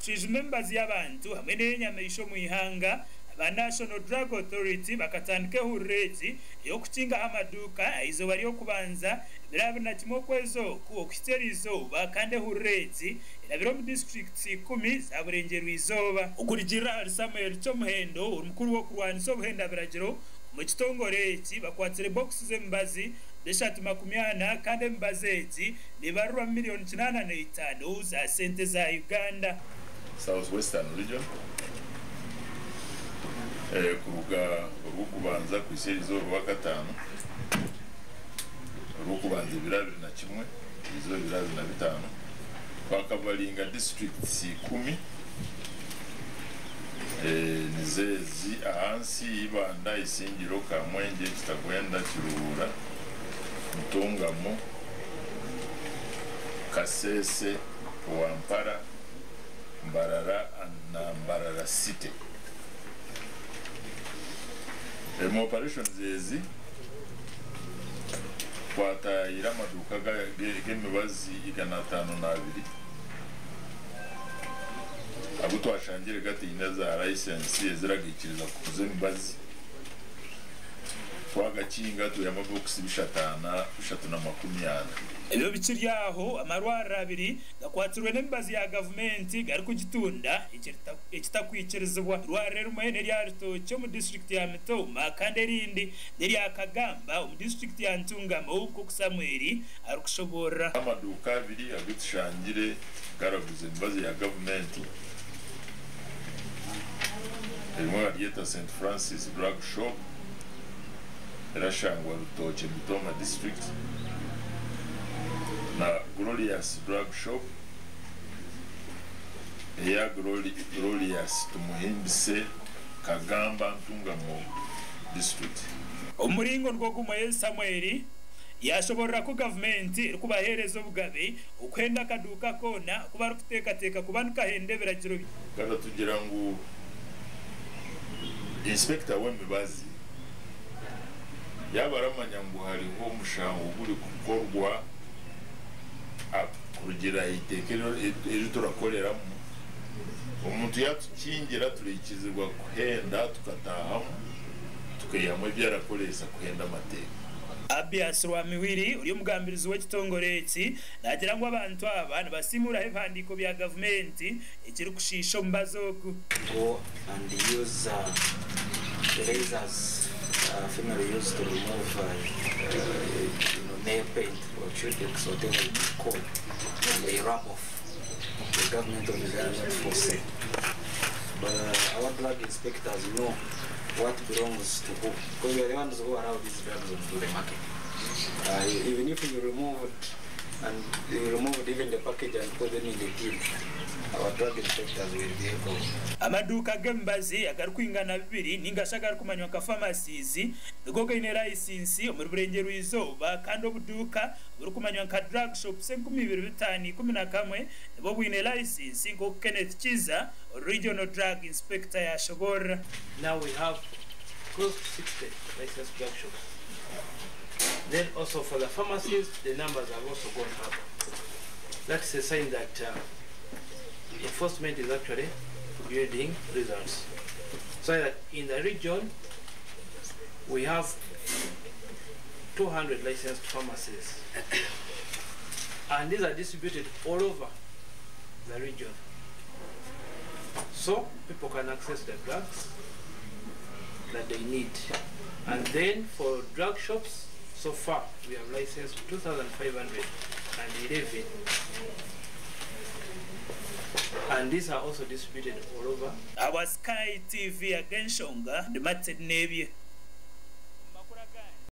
kushwijuma emibazi y'abantu hamwe n'ey'enyamaishwa omu ihanga aba National Drug Authority bakatandika ehururu egi ey'okukingaho amaduuka ah'eizooba ry'okubanza ebiro 21 okwezi oku okuhitsya eriizooba kandi ehururu egi erabire omu disiturikiti ikumi za Burengyerwa-izooba. Okurugiirira ahari Samuel Kyomuhendo ori mukuru w'okurwanisa obuhenda biragiro omu kitongore eki, bakwatsire bokisi z'emibazi bishatu makumi ana kandi emibazi egi nebarirwa miriyoni 85 za sente za Uganda. South Western Region kuruga Orwokubanza kuhitsya erizooba Orwakataano, Orwokubanza ebiro 21, erizooba ebiro 25, twakavaringa disiturikiti ikumi nizo ezi, Ahansi, Ibanda, Isingiro, Kamwengye, Kitagwenda, Kiruhura, Ntungamo, Kasese, Rwampara, Mbarara and na Mbarara City. Omu operations ezi twatayayire amaduuka g'emibazi 502 agu twashangire gataine za license eziragaikiriza kuguza emibazi. Twagakinga twihamu ebokisi 340. Ebyo bikiri aho, amarwariro abiri gakwatsirwe n'emibazi ya gavumenti garikugitunda ekitakwikirizibwa. Eirwariro erimwe n'erya Rutookye omu disiturikiti ya Mitooma kandi erindi n'erya Kagamba omu disiturikiti ya Ntungamo nk'oku Samuel arikushoboorora. Amaduuka abiri agu tushangire garaguza emibazi ya gavumenti, erimwe baryeta St Francis Drug Shop erashangwa Rutookye Mitooma District na Glorious Drug Shop eya Glorious Tumuhimbise Kagamba Ntungamo District. Omu muringo nigwo gumwe, Samuel yaashoboorora ku gavumenti erikubaheereza obugabe okuhenda akaduuka koona aku barikuteekateeka kuba nikahenda ebiragiro. Bakatugira ngu inspector w'emibazi yaaba aramanya ngu hariho omushango ogurikukorwa kurugiirira aha iteeka eri turakoreramu, omuntu yaatukingira turaikirizibwa kuhenda tukataahamu tukaihamu ebi arakoreesa kuhenda amateeka. Abias Rwamiwiri, ori omugambirizi w'ekitongore eki, naagira ngu abantu aba nibasiimuuraho ebihandiiko bya gavumenti ekirikushiisha omubazi ogu. Go and use the razors female use to remove you know nail paint or cutex whatever you call and they rub off the government of Uganda not for sale but our drug inspectors know what belongs to who because we are the ones who allow these drugs onto the market uh, even if you removed and you removed even the package and put them in the tin our drug inspectors will be able Amaduuka g'emibazi agarikwingana bibiri ninga shi agarikumanywa nka pharmacies nigo gaine layisinsi omuri Burengyerwa-izooba kandi obuduuka oburikumanywa nka drug shops 2511 nibwo bwine layisinsi nk'oku Kenneth Kiiza ori Regional Drug Inspector yashoboorora. Now we have close to 60 licensed drug shops. Then also for the pharmacies, the numbers have also gone up. That's a sign that enforcement is actually yielding results. So that in the region, we have 200 licensed pharmacies. And these are distributed all over the region. So people can access the drugs that they need. And then for drug shops, so far we have licensed 2,511. And these are also distributed all over. Ahabwa Sky TV ag'enshonga, ndi Martin Nebye.